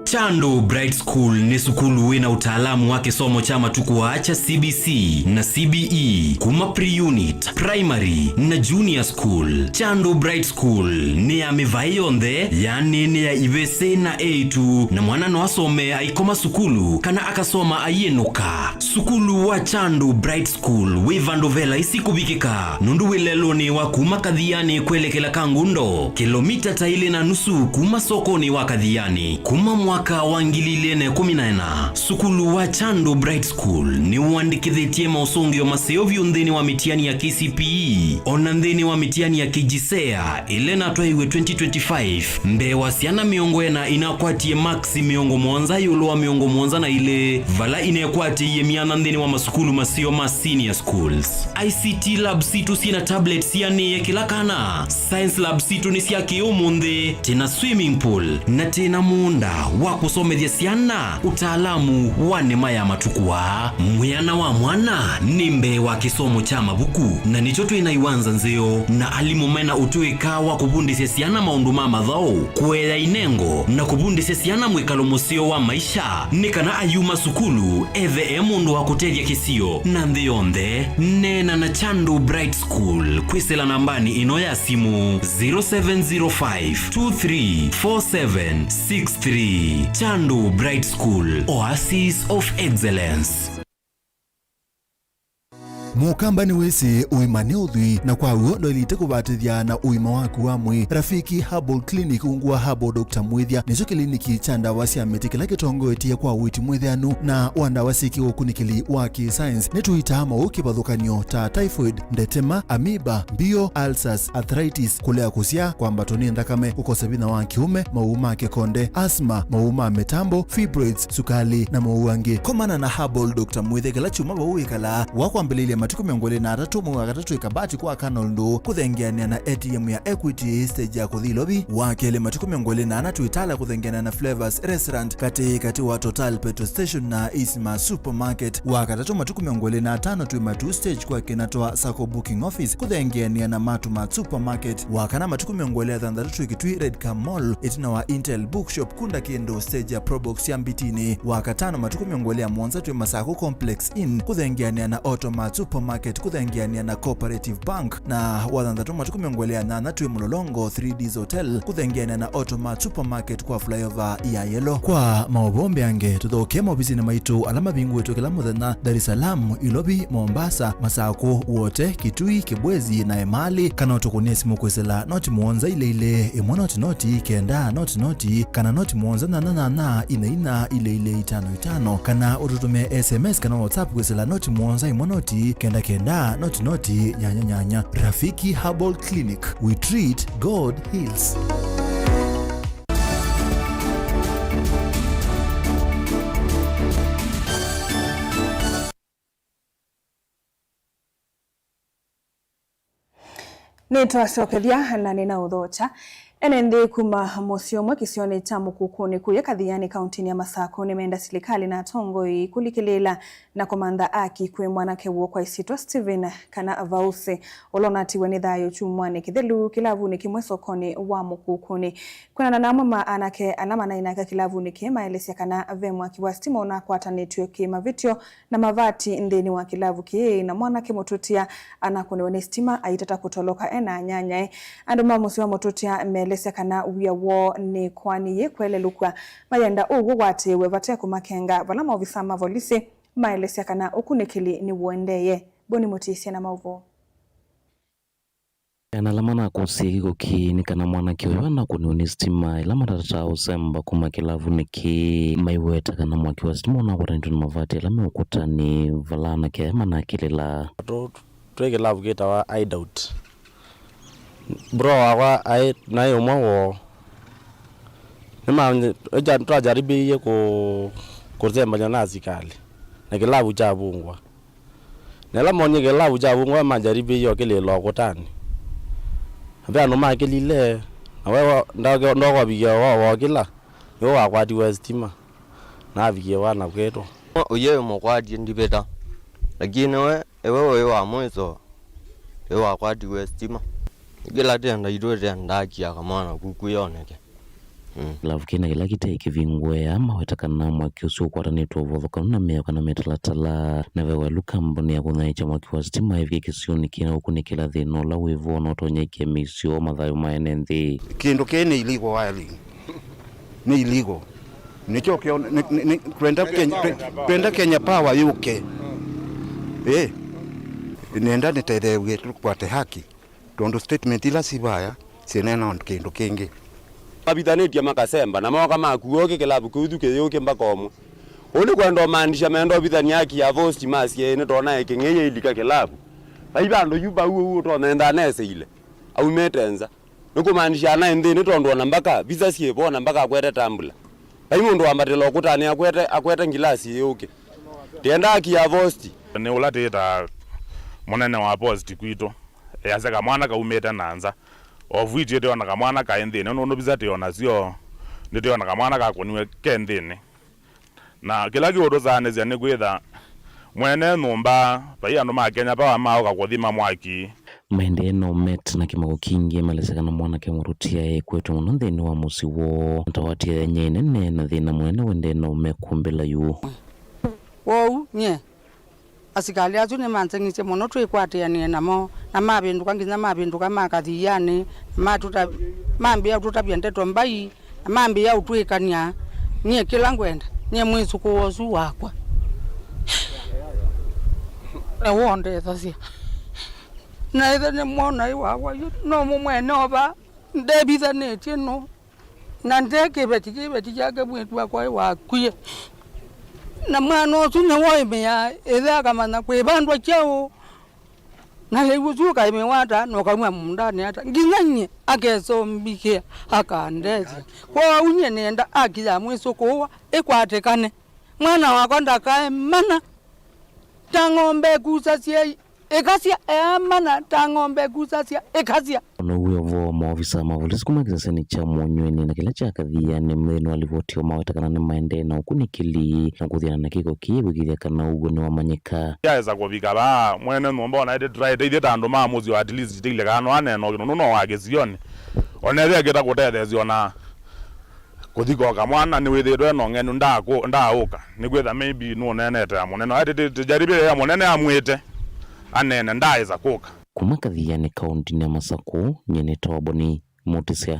Chandu Bright School nĩ sukulu wĩ na ũtaalamu wa kĩsomo kya matukũ aa kya C B C na C B E kuma pre-unit, primary na junior school. Chandu Bright School nĩ ya mĩvaĩ yonthe, yaani nĩ ya ivĩsĩ na eĩtu, na mwana no asome aikoma sukulu kana akasoma aiĩnũka. Sukulu wa Chandu Bright School wĩ vandũ ve laisi kũvikĩka, nũndũ wĩ lelũnĩ wa kuma Kathiani kwelekela Kangundo, kĩlomita ta ilĩ na nusu kuma sokonĩ wa Kathiani. Kuma mwaka Mwaka wa ngili ilĩ na ĩkũmi na ĩna, sukulu wa Chandu Bright School nĩwandĩkĩthĩtye maũsũngĩo maseo vyũ nthĩnĩ wa mĩtiani ya K C P E, o na nthĩnĩ wa mĩtiani ya KJSEA ĩla ĩnatwaĩiwe twenty twenty-five, mbee wa syana mĩongo ĩna inakwatie maksi mĩongo mũonza ĩũlũ wa mĩongo mũonza na ilĩ, vala inekwatĩie myanya nthĩnĩ wa masukulu maseo ma senior schools. I C T lab sitũ syĩ na tablets sianĩĩe kĩla kana. Science lab sitũ nĩ sya kĩ-ũmũnthĩ, twĩ na swimming pool, na twĩ na mũũnda wa kũsomethya syana ũtaalamu wa nĩma ya matukũ aa. Mwĩana wa mwana nĩ mbee wa kĩsomo kya mavuku, na nĩkyo twĩ na iwanza nzeo na alimũ me na ũtũĩka wa kũvundĩsya syana maũndũ ma mathaũ, kũea inengo, na kũvundĩsya syana mwĩkalo mũseo wa maisha, nĩ kana ayuma sukulu ethe e mũndũ wa kũtethya kĩsio na nthĩ yonthe. Neena na Chandu Bright School kwĩsĩla nambanĩ ĩno ya simũ, zero seven zero five two three four seven six three. Chandu Bright School, Oasis of Excellence. Mũkamba nĩwĩsĩ ũima nĩ ũthwii, na kwa w'o ndwaĩlĩte kũvatĩthya na ũima waku wa mwĩĩ. Rafiki Herbal Clinic, ungu wa Herbal Doctor Mwĩthya, nĩkyo kĩliniki kya ndawa sya mĩtĩ kĩla kĩtongoetye kwa ũiiti mwĩtheanu na wa ndawa syĩ kĩũkunĩkĩli wa kĩ-science. Nĩtũitaa maũũ kĩvathũkany'o ta typhoid, ndetema, amoeba, mbio, ulcers, arthritis, kũlea kũsyaa, kwambatwa nĩ nthakame, kũkosa vinya wa kĩũme, maũũ ma kĩkonde, asthma, maũũ ma mĩtambo, fibroids, sukali, na maũũ angĩ. Komana na Herbal Doctor Mwĩthya kĩla kyumwa vau wĩkalaa, wa kwambĩlĩlya matukũ mĩongo ĩlĩ na atatũ mwei wa katatũ ĩkabati kwa Canal Ndũ, kũthengeanĩa na A T M ya Equity, stage ya kũthi Ilovi. Wa kelĩ, matukũ mĩongo ĩlĩ na ana twĩ Tala, kũthengeanĩa na Flavors Restaurant, katĩ katĩ wa Total Petrol Station na Isma Supermarket. Wa katatũ, matukũ mĩongo ĩlĩ na atano twĩ Matuu stage kwa Kinatwa Sacco Booking Office, kũthengeanĩa na Matu Mart Supermarket. Wa kana, matukũ mĩongo ĩlĩ na thanthatũ twĩ Kitui Red Car Mall, ĩtina wa Intel Bookshop, kunda kĩndũ stage ya Probox ya Mbitinĩ. Wa katano, matukũ mĩongo ĩlĩ na mũonza twĩ Masaku Complex Inn, kũthengeanĩa na Automart Supermarket, kũthengeanĩa na Cooperative Bank. Na wa thanthatũ, matukũ mĩongo ĩlĩ na nyanya twĩ Mlolongo three Ds Hotel, kũthengeanĩa na Automart Supermarket kwa flyover ya Yellow. Kwa maũvoo mbeange, tũthokee maovisinĩ maitũ ala mavingũĩtwe kĩla mũthenya, Dar es Salaam, Ilovi, Mombasa, Masaku, Wote, Kitui, Kibwezi na Emali, kana ũtũkũnĩe simũ kwĩsĩla noti mũonza ilĩ ilĩ, ĩmwe noti noti, kenda noti noti, kana noti mũonza nyanya nyanya, ina ina, ilĩ ilĩ, itano itano, kana ũtũtũmĩe S M S kana WhatsApp kwĩsĩla noti mũonza ĩmwe noti, kenda kenda, noti noti, nyanya nyanya. Rafiki Herbal Clinic, we treat, God heals. Nĩtwasyokethya na nĩnaũthokya. Ene nthĩ kuma mũsyĩ ũmwe kĩsionĩ kya Mũkukuni kũya Kathiani kauntinĩ ya Masakũ nĩmenda silikalĩ na atongoi kũlikĩlĩĩla na kũmantha aki kwĩ mwanake w'o kwa ĩsyĩtwa Stephen kana Vausi, ũla ũnatiwe nĩ thayũ kyumwanĩ kĩthelu kĩlavunĩ kĩmwe sokonĩ wa Mũkukuni. Kwĩanana na amwe ma anake ala manaĩ nake kĩlavunĩ kĩĩ, maelesya kana ve mwaki wa sitima ũnakwatanĩtw'e kĩ-mavĩtyo na mavati nthĩnĩ wa kĩlavu kĩĩ, na mwanake mũtũtia anakũniwe nĩ sitima aitata kũtoloka e na anyanyae. Andũ ma mũsyĩ wa mũtũtia meelesya kana wia woo nĩ koani yĩ kwelelũkw'a, mayenda ũw'o ũatĩĩwe vate kũmakenga, vala maovisa ma volisi maelesya kana ũkunĩkĩli nĩũendeeye. Boni Mũtĩsya na maũvoo. Ana ala manakũsĩe kĩko kĩĩ nĩ kana mwanake ũyũ anakũniwe nĩ sitima ĩla matatataa ũsemba kuma kĩlavunĩ kĩĩ. Maiweta kana mwaki wa sitima ũnakwatanĩtwe na mavati ala me ũkũtanĩ vala anake aya manakĩlĩla. Tũ-, twĩ kĩlavu kĩtawa Hideout. Bro wakwa aĩ naĩ ũmwe woo. Nĩma-, twajaribĩie kũ-, kũsembany'a na asikalĩ na kĩlavu kyavungwa. Na ĩla moonie kĩlavu kyavungwa, majaribĩie ũkĩlĩĩla ũkũtanĩ. Ve andũ makĩlile, na we wa-, ndake-, ndokovikie wa-, wokĩla, nĩwe wakwatiwe sitima, na avikie wana kwĩtwa. Ũyĩ mũkwatie ndivĩta, lakini we, ĩwe ũĩ wa mwĩso, ĩwe wakwatiwe sitima. Kĩla tenda itwĩ tenda haki ya kamwana kuku yoneke. Mm. Kĩlavu kĩna kĩla kĩte kĩvingũe aa maweta kana mwaki ũsu ũkwatanĩtwe ũvothokanu na mĩao kana mĩtalatala, na ve welu kambuni ya kũnyaĩĩkya mwaki wa sitima ĩvike kĩsionĩ kĩna ũkunĩkĩla thĩna ũla wĩ vo na ũtonya ĩkĩa mĩisyo mathayũ ma ene nthĩ. Kĩndũ kĩĩ nĩ illegal wiring. Nĩ illegal. Nĩkyo kĩo, nĩ, nĩ, nĩ, twenda Kenya, twe-, twenda Kenya Power yũke. Ĩ, nenda nĩtetheew'e tũkwate haki. Tondũ statement ila syĩ vaya syĩneena o kĩndũ kĩngĩ. Mavithanĩtye makasemba, na mooka makua ũkĩ kĩlavu kĩu thu kĩyũkĩ mbaka ũmwe. Ũu nĩ kwenda ũmaandisha menda ũvithania haki ya vosti masye nĩtona ĩkĩng'ei yailika kĩlavu. Vai vandũ yu vau ũu ũtonentha aneseile, aumĩte nza. Nĩkũmaanisha anaĩ nthĩnĩ tondũ ona mbaka visa syĩvo, ona mbaka akwete tambula. Vai mũndũ wambatĩla ũkũtanĩ akwete, akwete ngilasi yĩũkĩ. Tĩenda haki ya vosti. Nĩ ũla tĩĩtaa mũnene wa posti kwitũ, easya kamwana kaumĩte na nza. Of which ĩtĩ ona kamwana kaĩ nthĩnĩ, nũndũ visa tĩ onasyo, nĩtĩ ona kamwana kakũniwe ke nthĩnĩ. Na kĩla kĩũtũsaanĩsya nĩ kwĩtha mwene nyũmba, vai andũ ma Kenya Power maũka kũthima mwaki. Maendee na ũmet na kĩmako kingĩ malesya kana mwanake mũtũtia ekwetwe mũno nthĩnĩ wa mũsyĩ woo. Ntawatie ya nyie nene na thĩna mũnene wendee na ũmekumbĩla yu. Kwoou nyie, asikalĩ asu nĩmanzeng'isye mũno twĩkwatĩanĩe namo, na mavĩndũka nginya mavĩndũka makathi ianĩ, na matuta-, mambĩĩa ũtũtavya ndeto mbai, na mambĩĩa ũtwĩkany'a nyie kĩla ngwenda, nyie mwĩsũkũũa ũsu wakwa nĩwe ũndethasya. Na ĩthe nĩmwona ĩ wakwa yu, no mũmwene ova, ndevithanĩtye no, na nde kĩveti, kĩveti kyake mwĩĩtu wakwa ĩ wakwie. Na mwana ũsu nĩwoĩmĩaa ĩthe akamanya kwĩvandwa kyaũ. Na lĩu ũsu ũkaĩmĩwa ata, na ũkauma mũũndanĩ ata, nginya nyie akesombikĩa, akandethya. Kwoou nyie nĩenda haki ya mwĩsũkũũa ĩkwatĩkane. Mwana wakwa ndakae mana, ta ng'ombe ĩkusasya ĩkasya, eamana ta ng'ombe ĩkusasya ĩkasya. Ona ũu wĩ o vo, maovisa ma volisi kuma kĩsesenĩ kya Mũnyueni na kĩla kya Kathiani nthĩnĩ wa livoti yoo maweta kana nĩmaendee na ũkunĩkĩli na kũthiana na kĩko kĩĩ kwĩkĩĩthya kana ũw'o nĩwamanyĩka. Yaesa kũvika vaa, mwene nyũmba ona ĩtĩ tũtaĩte ithyĩ ta andũ ma mũsyĩ wa at least tĩile kana no aneena ũkĩ nũndũ no wa kĩsionĩ. Ona ĩthe ekĩta kũtetheesya ona kũthi koka mwana nĩwĩthĩĩtwe no ng'endu ndaakũ-, ndaaũka. Nĩkwĩtha maybe nũneenete ya mũnene. Aĩ tĩ-, tĩ-, tĩjaribĩe ya mũnene amwĩte aneene ndaaĩsa kũka. Kuma Kathiani kaũntinĩ ya Masakũ, nyie nĩ Toboni Mũtĩsya.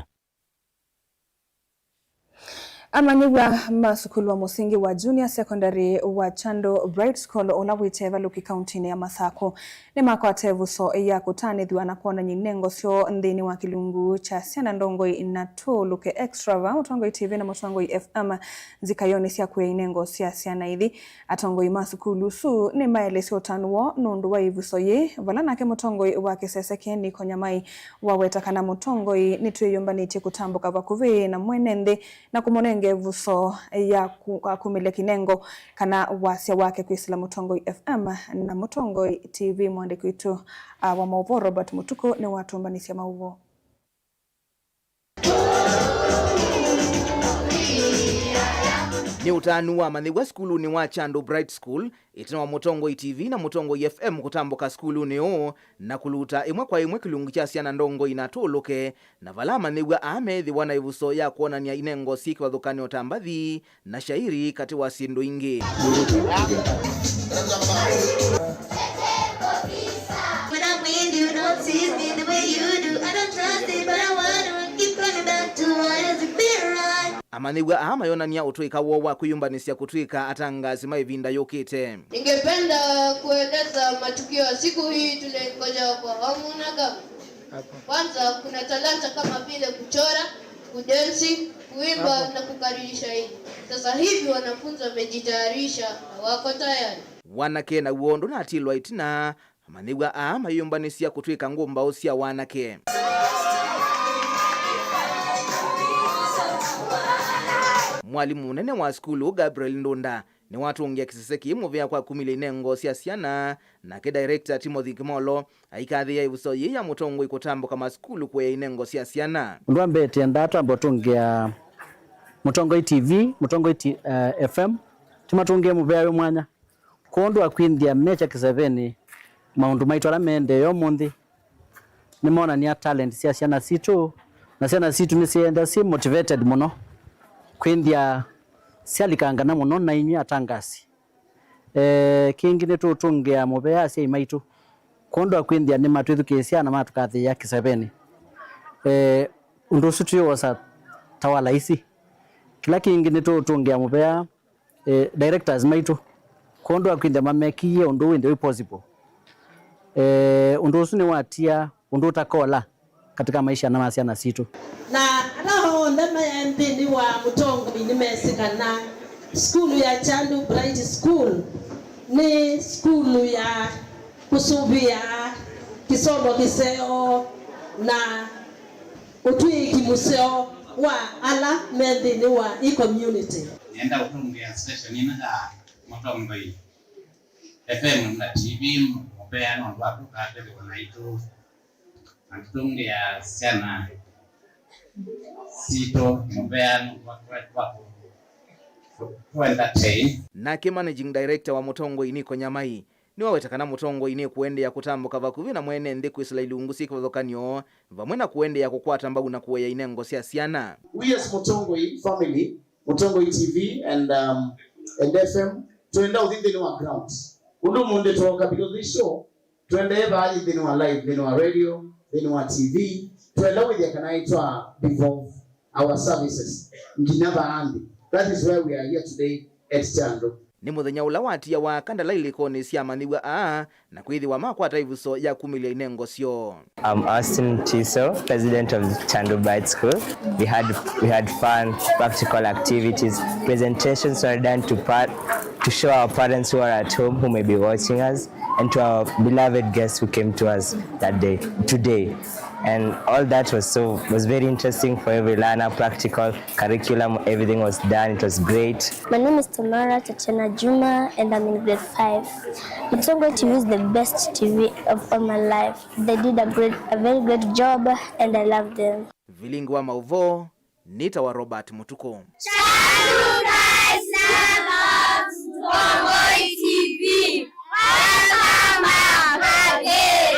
Amanyĩw'a ma sukulu wa mũsingi wa Junior Secondary wa Chando Bright School ũla wĩ Tevaluki kaũntinĩ ya Masakũ nĩmakwata ĩvuso ya kũtanĩthw'a na kwonany'a inengo syoo nthĩnĩ wa kĩlungu kya syana ndongoi na tũũlũke extra va Mũtongoi T V na Mũtongoi F M nzikayonĩ sya kũya inengo sya syana ithi. Atongoi ma sukulu ũsu nĩmaelesye ũtanu woo nũndũ wa ĩvuso yĩĩ, vala nake mũtongoi wa kĩsese Ken Konyamai waweta kana mũtongoi nĩtwĩyũmbanĩtye kũtambũka vakuvĩ na mwene nthĩ na kũmũnenga ĩvuso ya ku-, ya kumĩlya kĩnengo kana wasya wake kwĩsĩla Mũtongoi F M na Mũtongoi T V. Mwandĩki witũ, a, wa maũvoo Robert Mũtukũ nĩwatũmbanĩsya maũvoo. Nĩ ũtanu wamanyĩw'a sukulunĩ wa Chando Bright School, ĩtina wa Mũtongoi T V na Mũtongoi F M kũtambũka sukulunĩ ũũ na kũluta ĩmwe kwa ĩmwe kĩlungu kya syana ndongoi na tũũlũke, na vala amanyĩw'a aa meethĩwa na ĩvuso ya kwonany'a inengo syĩ kĩvathũkany'o ta mbathi, na shairi katĩ wa syĩndũ ingĩ. When I'm with you, don't tease me the way you do. I don't trust it, but I wanna keep coming back to what is it feel right. Amanyĩw'a aa mayonany'a ũtũĩka woo wa kwĩyũmbanĩsya kũtw'ĩka atangaasi ma ĩvinda yũkĩte. Ningependa kueleza matukio ya siku hii tunaingoja kwa hamu na gamu. Kwanza, kuna talanta kama vile kuchora, kudensi, kuimba na kukariri shairi. Sasa hivi wanafunzi wamejitayarisha na wako tayari. Wanake naw'o ndũnatilwa ĩtina, amanyĩw'a aa mayĩyũmbanĩsya kũtw'ĩka ngũmbaũ sya wanake. Mwalimũ mũnene wa sukulu, Gabriel Ndunda, nĩwatũngĩa kĩsese kĩĩ mũvea kwa kumĩlya inengo sya syana, nake director Timothy Kimolo aikathĩĩa ĩvuso yĩĩ ya mũtongoi kũtambũka masukulu kũea inengo sya syana. Ũndũ wa mbee, twendaa twambe ũtũngĩa Mũtongoi T V, Mũtongoi T-, eh, F M, tũmatũngĩe mũvea wĩ mwanya kwondũ wa kwĩnthĩa mekya kĩsevenĩ maũndũ maitũ ala maendee ũmũnthĩ. Nĩmonany'a talent sya syana sitũ, na syana sitũ nĩsyĩenda syĩ motivated mũno kwĩnthĩa syalikangana mũno na inyw'ĩ atangasi. Eh, kĩngĩ nĩtũũtũngĩa mũvea asyai maitũ kwondũ wa kwĩnthĩa nĩmatwĩthukĩĩsya na matũkathĩĩa kĩsevenĩ. Eh, ũndũ ũsu twĩwosa ta wa laisi. Kĩla kĩngĩ nĩtũũtũngĩa mũvea eh, directors maitũ kwondũ wa kwĩnthĩa mamekĩie ũndũ ũũ ĩndĩ wĩ possible. Eh, ũndũ ũsu nĩwatia ũndũ ũtakola katika maisha na ma syana sitũ. Na ala onthe Ala me nthĩnĩ wa mũtongoi nĩmesĩ kana sukulu ya Kyandu Bright School nĩ sukulu ya kũsũvĩa kĩsomo kĩseo na ũtw'ĩĩki mũseo wa ala me nthĩnĩ wa ĩ community. Nĩenda ũtũngĩa station ĩno ya Mũtongoi F M na T V mũvea nũndũ wa kũka kũtũkatĩthw'a naitũ na kũtũngĩa syana sitũ mũvea nũndũ wa kũ-, wa kũ-, kũ-, kũ entertain. Nake Managing Director wa Mũtongoi Niko Nyamai nĩwaweta kana Mũtongoi nĩkũendeea kũtambũka vakuvĩ na mwene nthĩ kwĩsĩla ilungu syĩ kĩvathũkany'o, vamwe na kũendeea kũkwata mbau na kũea inengo sya syana. We as Mũtongoi family, Mũtongoi T V and, um, and F M, twenda ũthi nthĩnĩ wa ground. Ũndũ ũmũnthĩ twoka because this show twendee vaa nthĩnĩ wa live, nthĩnĩ wa radio, nthĩnĩ wa T V, twenda wĩthĩa kana itwa devolve our services nginya vaa nthĩ. That is why we are here today at Kyandu. Nĩ mũthenya ũla watiawa kandala ilĩkonĩ sya amanyĩw'a aa na kwĩthĩwa makwata ĩvuso ya kumĩlya inengo syoo. I'm Austin Tiso, president of Kyandu Bright School. We had, we had fun, practical activities, presentations were done to par-, to show our parents who are at home who may be watching us, and to our beloved guests who came to us that day, today. And all that was so, was very interesting for every learner, practical, curriculum, everything was done, it was great. My name is Tamara Tatiana Juma and I'm in grade five. Mutongoi T V is the best T V of all my life. They did a great, a very great job and I love them. Vilingi wa mauvoo nĩtawa Robert Mutuku. Kyandu Bright School, Mutongoi T V. Welcome back again.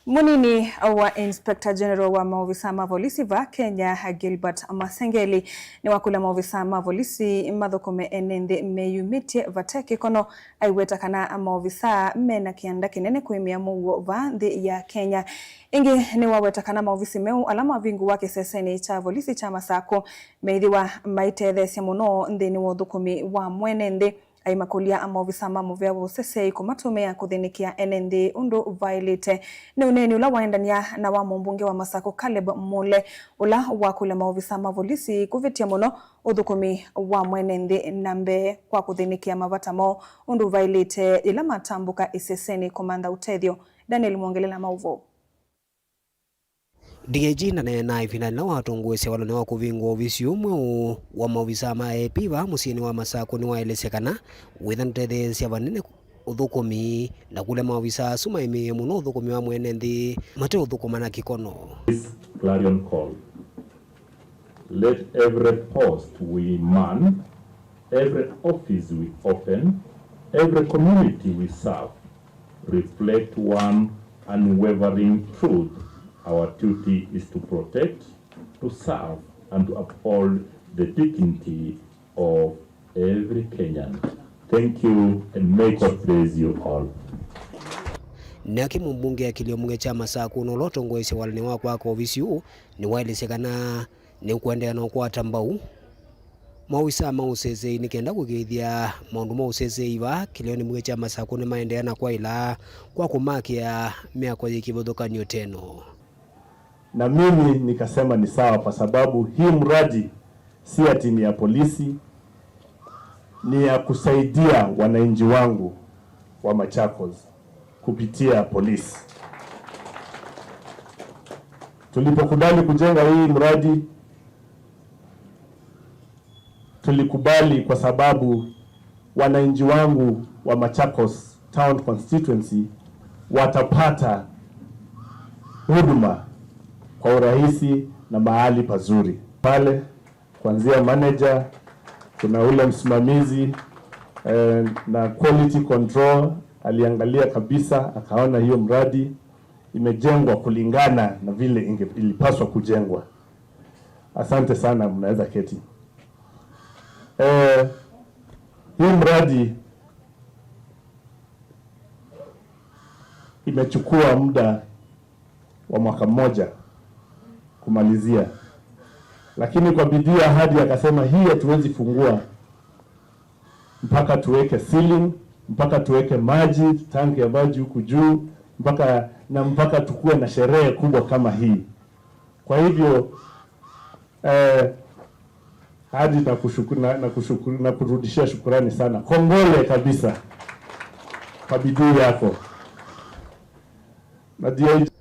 Mũnini wa Inspector General wa maovisa ma volisi va Kenya, Gilbert Masengeli, nĩwakũlya maovisa ma volisi mathũkũme ene nthĩ meyumĩtye vate kĩkono, aiweta kana maovisa mena kĩanda kĩnene kwĩmĩa mũuo va nthĩ ya Kenya. Ĩngĩ nĩwaweta kana maovisi meũ ala mavingũwa kĩsesenĩ kya volisi kya Masakũ meĩthĩwa maitetheesya mũno nthĩnĩ wa ũthũkũmi wa mwene nthĩ. Aimakũlya maovisa ma mũvea wa ũseseĩ kũmatũmĩa kũthĩnĩkĩa ene nthĩ ũndũ vaĩlĩte. Nĩ ũneeni ũla waendany'a na wa mũmbunge wa Masakũ Caleb Mule, ũla wakũlya maovisa ma volisi kũvĩtya mũno ũthũkũmi wa mwene nthĩ na mbee kwa kũthĩnĩkĩa mavata moo ũndũ vaĩlĩte yĩla matambũka ĩsesenĩ kũmantha ũtethyo. Daniel Mwongele na maũvoo. D I G ndaneena ĩvinda yĩla watongosya walany'o wa kũvingũa ovisi ũũ mweũ wa maovisa ma A P vaa mũsyĩnĩ wa Masakũ nĩwaelesya kana wĩtha ndũtetheesya vanene ũthũkũmi, na kũlya maovisa asu maĩmĩĩe mũno ũthũkũmi wa mwene nthĩ mate ũthũkũma na kĩkono. This clarion call. Let every post we man, every office we open, every community we serve reflect one unwavering truth: our duty is to protect, to serve, and to uphold the dignity of every Kenyan. Thank you and may God bless you all. Nake mũmbunge Kilio Mũnge kya Masakũ, na ũla ũtongoesye walany'o wa kwaka ovisi ũũ, nĩwaelesya kana nĩũkũendeea na ũkwata mbau maovisaa ma ũseseĩ nĩ kenda kũĩkĩĩthya maũndũ ma ũseseĩ vaa kĩleonĩ mwĩĩ kya Masakũ nĩmaendeea na kwaĩla kwa kũmakĩa mĩako yĩ kĩvathũkany'o teno. Na mimi nikasema ni sawa, kwa sababu hii mradi si ati ni ya polisi, ni ya kusaidia wananchi wangu wa Machakos kupitia polisi. Tulipokubali kujenga hii mradi, tulikubali kwa sababu wananchi wangu wa Machakos Town Constituency watapata huduma kwa urahisi na mahali pazuri. Pale, kuanzia manager, kuna ule msimamizi, eh, na quality control aliangalia kabisa, akaona hiyo mradi imejengwa kulingana na vile inge-, ilipaswa kujengwa. Asante sana, mnaweza keti. Eh, hii mradi imechukua muda wa mwaka mmoja kumalizia, lakini kwa bidii ya Hadi akasema, "Hii hatuwezi fungua mpaka tuweke ceiling, mpaka tuweke maji, tanki ya maji huku juu, mpaka, na mpaka tukue na sherehe kubwa kama hii." Kwa hivyo, eh, hadi na kushukuru, na, na kushukuru, na kurudishia shukurani sana. Kongole kabisa kwa bidii yako. Na D I G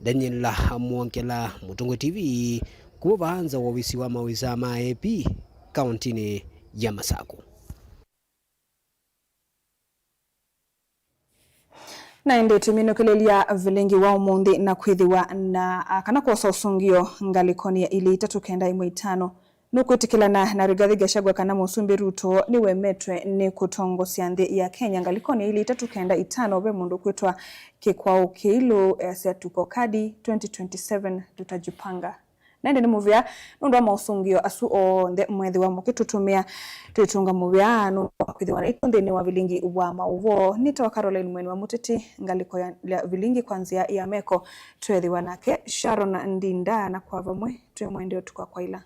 Daniel Mwongela, Mũtongoi T V, kuma vaa nza wa ovisi wa mawĩsaa ma A P, kauntinĩ ya Masaku. Na ĩndĩ tũminũkĩlĩlya vilingi wa ũmũnthĩ na kwĩthĩwa na, a, kana kwosa ũsũngĩo ngalĩkonĩ ya ilĩ itatũ kenda ĩmwe itano. Nũkwĩtĩkĩlana na Rigathi Gachagua kana Mũsumbĩ Ruto nĩwemetwe nĩ kũtongosya nthĩ ya Kenya ngalĩkonĩ ya ilĩ itatũ kenda itano? Ve mũndũ ũkwĩtwa Kĩkwaũ Kĩilũ easya, "Tuko kadi, twenty twenty-seven tutajipanga." Na ĩndĩ nĩ mũvea nũndũ wa maũsũngĩo asu onthe mwethĩwa mũkĩtũtũmĩa. Twĩtũnga mũvea nũndũ wa kwĩthĩwa naitũ nthĩnĩ wa vilingi wa maũvoo. Nĩtawa Caroline Mweni wa Mũteti, ngalĩko ya, ya vilingi kwa nzĩa ya meko. Tweethĩwa nake Sharon Ndinda, na kwa vamwe twĩ mwendeeo tũka kwaĩla.